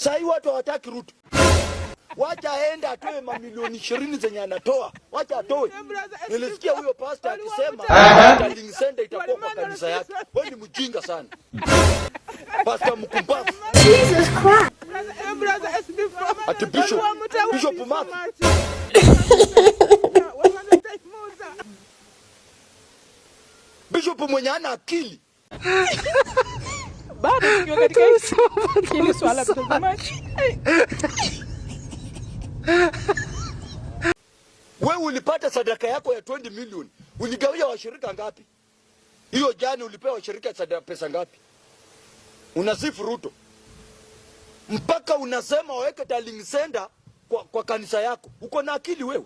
Saa hii watu hawataki Ruto. Wacha aende atoe mamilioni 20 zenye anatoa. Wacha atoe. Nilisikia huyo pastor akisema tallying center itakuwa kwa kanisa yake. Wewe ni mjinga sana. Pastor mkumbavu. Jesus Christ. Ati Bishop Matthew. Bishop mwenye hana akili. Bado tukiwa katika hili swala, mtazamaji. Wewe ulipata sadaka yako ya 20 million. Uligawia washirika ngapi? Hiyo jana ulipewa washirika sadaka pesa ngapi? Unasifu Ruto. Mpaka unasema waweke tallying center kwa kanisa yako. Uko na akili wewe?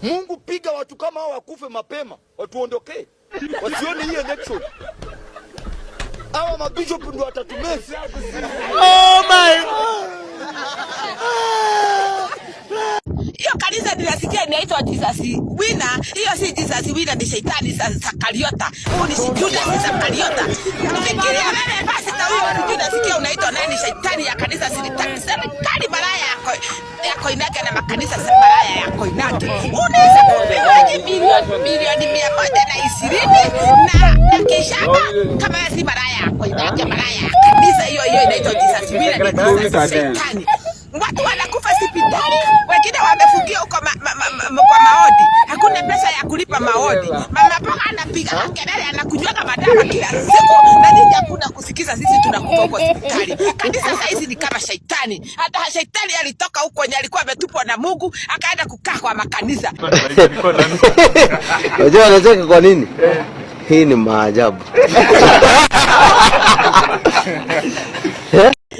Mungu piga watu kama hao wakufe mapema, watuondokee. Wasione hii election. Hawa mabishop ndio watatumesi. Oh my God. Hiyo kanisa ninasikia inaitwa Jesus Winner. Hiyo si Jesus Winner, ni shetani Zakariota. Huyu ni Judas Zakariota. Fikiria wewe basi ta huyo Judas, sikia unaitwa nani? Shetani ya kanisa serikali malaya ya Koinange na makanisa malaya ya Koinange. Unaweza kupewaje milioni 120 na kishaba kama si malaya ya Koinange, malaya ya kanisa hiyo hiyo inaitwa Jesus Winner, ni Jesus shetani. Watu wanakufa hospitali, wengine wamefungia huko kwa maodi. Hakuna pesa ya kulipa maodi. Mama paka anapiga kelele, anakunywaga madawa kila siku, na nyinyi hakuna kusikiza. Sisi tunakufa huko hospitali. Kanisa saa hizi ni kama shaitani. Hata shaitani alitoka huko kwenye alikuwa ametupwa na Mungu, akaenda kukaa kwa makanisa. Unajua anacheka kwa nini? Hii ni maajabu.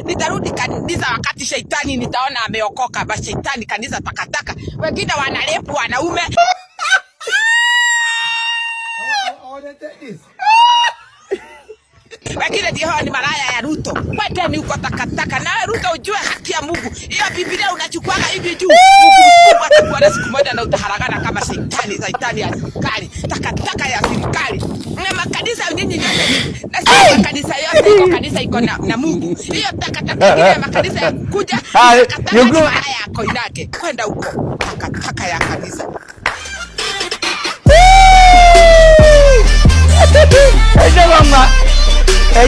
Nitarudi kanisa wakati shaitani nitaona ameokoka. Basi shaitani kanisa takataka, wengine wanalepu wanaume. Wengine ndio hao ni malaya ya Ruto. Kwendeni huko takataka. Nawe Ruto ujue haki ya Mungu. Hiyo Biblia unachukuaga hivi juu. Mungu atakuona siku moja na utaharagana kama shaitani, shaitani ya serikali, takataka ya serikali. Na makanisa nyinyi nyote ni na sio makanisa yote iko kanisa iko na Mungu. Hiyo takataka ingine ya makanisa ya kukuja takataka ni malaya ya Koinange. Kwenda huko takataka ya kanisa. Hey,